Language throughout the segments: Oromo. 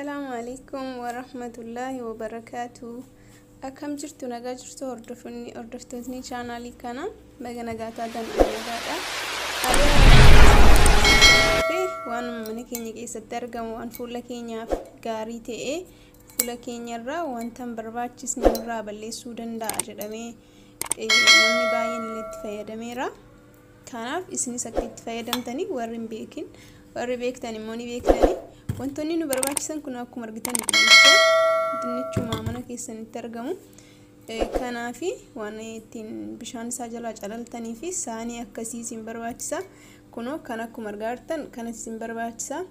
Assalaamu alaikum warahmatullaahi wabarakaatu. Akkam jirtu? Nagaa jirtu? Hordoftoonni chaanaalii kana baga nagaa taatan. Nagaadha. Waan mana keenya keessatti argamu, waan fuula keenyaaf gaarii ta'e, fuula keenyarraa wanta hin barbaachisne nurraa balleessuu danda'a jedhamee namni baay'een illee itti fayyadameera. Kanaaf isinis akka itti fayyadamtanii, warri hin beekin, warri beektan immoo ni beektanii. Wantoonni nu barbaachisan kun akkuma argitan dinnicha, dinnichuma mana keessanitti argamu. Kanaafi waan ittiin bishaan isaa jalaa calaltanii fi saanii akkasii isin barbaachisa. Kunoo kan akkuma argaa jirtan kanas isin barbaachisa.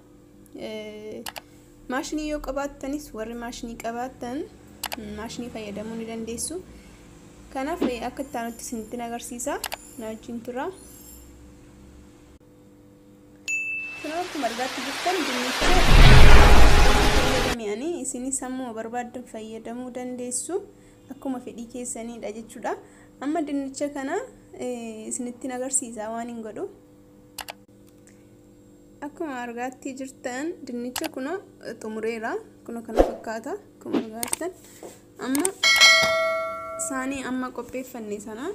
Maashinii yoo qabaattanis, warri maashinii qabaattan maashinii fayyadamuu ni dandeessu. Kanaaf akka itti aanutti isinitti agarsiisa. Na wajjin tura. Kunoo akkuma argaatti jirtan dinnicha fayyadame ani, isinis ammoo barbaaddan fayyadamuu dandeessu. Akkuma fedhii keessaniidha jechuudha. Amma dinnicha kana isinitti agarsiisa waan hin godhu. Akkuma argaatti jirtan dinnicha kunoo xumureera. Kunoo kana fakkaata akkuma argaa jirtan. Amma saanii amma qopheeffanne sana,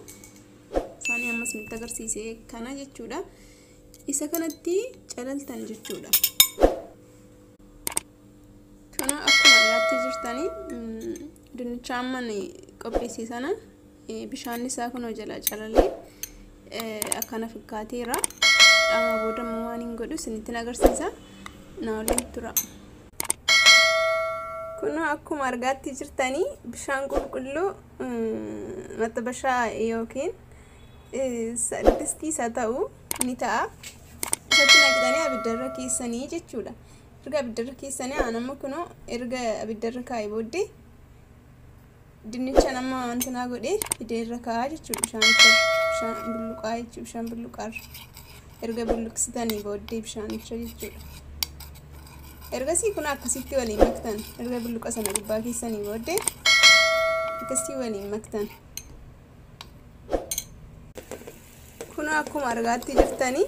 saanii amma isinitti agarsiise kana jechuudha. Isa kanatti calaltan jechuudha. Kunoo akkuma argaatti jirtanii dinnicha amma qopheesse sana bishaan isaa kunoo jala calalee akkana fakkaateera. Amma booda immoo waan hin godhu isinitti agarsiisa. Na waliin tura. Kunoo akkuma argaatti jirtanii bishaan qulqulluu maxxabashaa yookiin distii isa ta'u ni ta'a. Isatti naqxanii abiddarra keessanii jechuudha. Erga abiddarra keessanii, aan amma kunoo erga abiddarra kaa'ee booddee dinnicha nama wanta naa godhee fidee irra kaa'aa jechuudha. Bishaanicha, bishaan bulluqaa jechuudha. Bishaan bulluqaarra erga bulluqsitanii booddee bishaanicha jechuudha. Ergasii kun akkasitti waliin maktan. Erga bulluqa sana gubbaa keessanii booddee akkasitti waliin maktan. Kun akkuma argaatti jirtanii,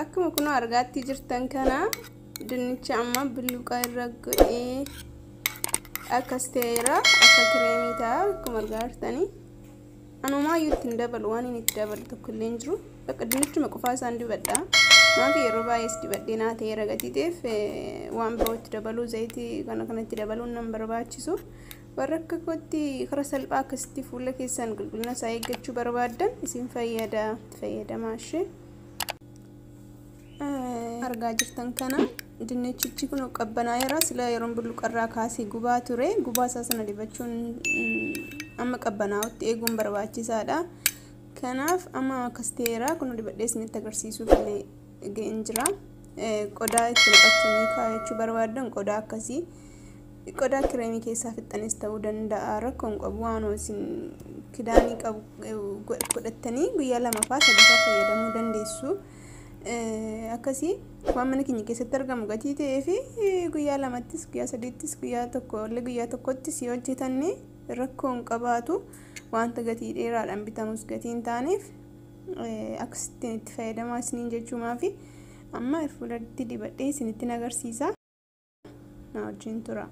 akkuma kun argaatti jirtan kana dinnicha amma bulluqa irra godhee akkas ta'eera, akka kireemii ta'a akkuma argaa jirtanii. Anumaayyuu ittiin dabalu, waan inni itti dabalu tokko illee hin jiru. Bakka dinnichuma qofaa isaan dibadha. Maaf yeroo baay'ees dibadhee naa ta'eera gatii ta'eef waan biroo itti dabaluu, zayitii kana kanatti dabaluun nan barbaachisu. Warra akka kootti karaa salphaa akkasitti fuula keessan qulqullina isaa eeggachuu barbaaddan isin fayyada, itti fayyadamaa ishee. Argaa jirtan kana dinnichichi kun qabbanaa'eera. Sila yeroon bulluqarraa kaasee gubaa ture. Gubaa isaa sana dibachuun amma qabbanaa'utti eeguun barbaachisaadha. Kanaaf amma akkas ta'eera. Kun dibadhee isinitti agarsiisuuf illee ga'een jira. Qodaa itti naqachanii kaa'achuu barbaaddan qodaa akkasii, qodaa kireemii keessaa fixxanis ta'uu danda'a. Rakkoo hin qabu. Waan isin kidaanii qabu godhattanii guyyaa 2 faa 3 faa fayyadamuu dandeessu. Akkasii waan mana keenya keessatti argamu gatii ta'ee fi guyyaa 2ttis, guyyaa 3ttis, guyyaa 1 illee, guyyaa 1ttis yoo hojjetanne rakkoo hin qabaatu. Wanta gatii dheeraadhaan bitamus gatii hin taaneef akkasittiin itti fayyadamaa isiniin jechuumaa fi amma fuulatti dibadhee isinitti agarsiisa. Na wajjin tura.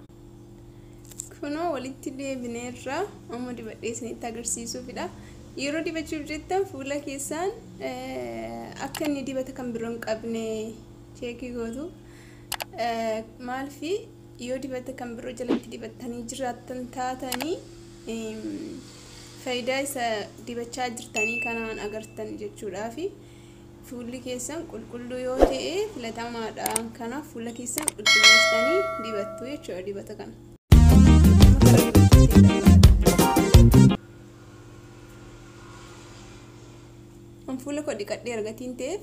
Kunoo walitti deebineerra, amma dibadhee isinitti agarsiisuufidha. Yeroo dibachuuf jettan fuula keessaan akka inni dibata kan biroo hin qabne check gootu. Maalfi yoo dibata kan biroo jalatti dibattanii jiraattan taatanii faayidaa isa dibachaa jirtanii kanaan agartan jechuudhaafi fuulli keessan qulqulluu yoo ta'e filatamaadha. Kanaaf fuula keessan qulqulleessitanii dibattu jechuudha dibata kana. Fuula koo dhiqadhee argatiin ta'eef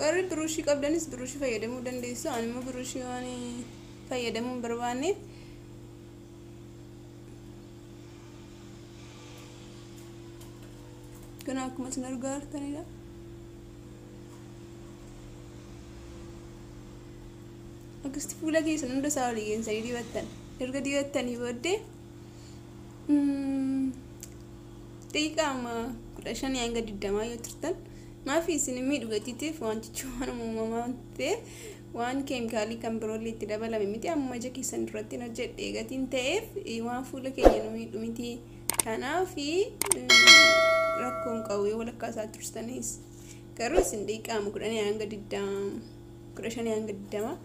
warri biruushii qabdanis biruushii fayyadamuu dandeessu. Ani immoo biruushii waan fayyadamuu hin barbaanneef Kun akkuma isin argaa jirtanidha. Akkasitti fuula keessan hunda isaa olii geessanii dibattan. Erga dibattanii booddee daqiiqaa 15 hanga 20 yoo turtan, maafi isin miidhu gatiitiif wantichi waan uumamaa waan ta'eef, waan keemikaalii kan biroollee itti dabalame miti. Amma ija keessan duratti hojjedhe gatiin ta'eef waan fuula keenya nu miidhu miti. Kanaaf rakkoon qabu yoo walakkaa isaa turtanis. Garuu isin daqiiqaa 10 hanga 20, 15 hanga 20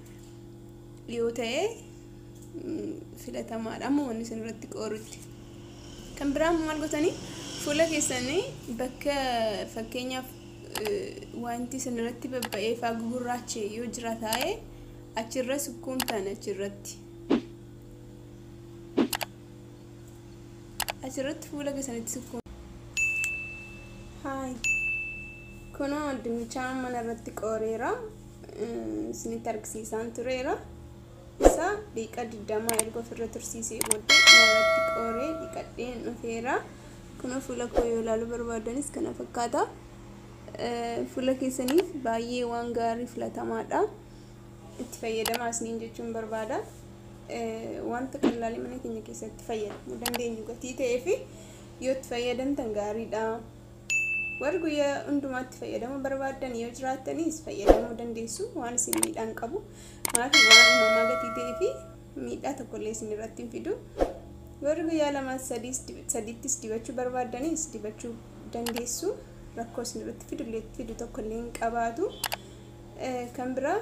yoo ta'e filatamaadha. Amma wanni isin irratti qoorutti. Kan biraa maal gootanii? Fuula keessanii bakka fakkeenyaaf wanti isin irratti babba'ee faa gugurraache yoo jira taa'e, achirra sukkuumtan, achirratti fuula keessanitti sukkuum. Haay, kunoo dinnichaan mana irratti qooreera, isinitti argisiisaan tureera. Isa daqiiqaa 20 erga ofirra tursiisee booddee irratti qooree dhiqadheen dhufeera. Kunoo fuula koo yoo ilaaluu barbaadanis kana fakkaata. Fuula keessaniif baay'ee waan gaarii filatamaadha. Itti fayyadamaa isiniin jechuun barbaada. Wanta qal'aalee mana keenya keessatti fayyadamuu dandeenyu gatii ta'ee fi yoo itti fayyadamtan gaariidha. Warri guyyaa hundumaatti fayyadamuu barbaadan yoo jiraattanis fayyadamuu dandeessu, waan isin miidhaan qabu. Maafi waan uumamaa gatii ta'ee fi miidhaa tokkollee isin irratti hin fidu. Warri guyyaa 2 sadiittis dibachuu barbaadanis dibachuu dandeessu. Rakkoo isin irratti fidu tokkollee hin qabaatu. Kan biraa,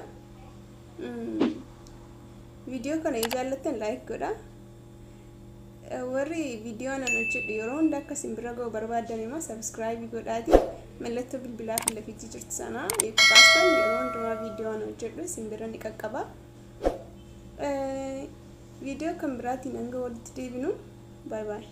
viidiyoo kana yoo jaallattan like godhaa. Warri viidiyoo anan hojjedhu yeroo hunda akka isin bira ga'u barbaadan immoo subscribe godhaati mallattoo bilbilaa fi lafitti jirtu sana yoo baastan, yeroo hundumaa viidiyoo an hojjedhu isin bira ni qaqqaba. Viidiyoo kan biraatiin hanga walitti deebinu, bye bye.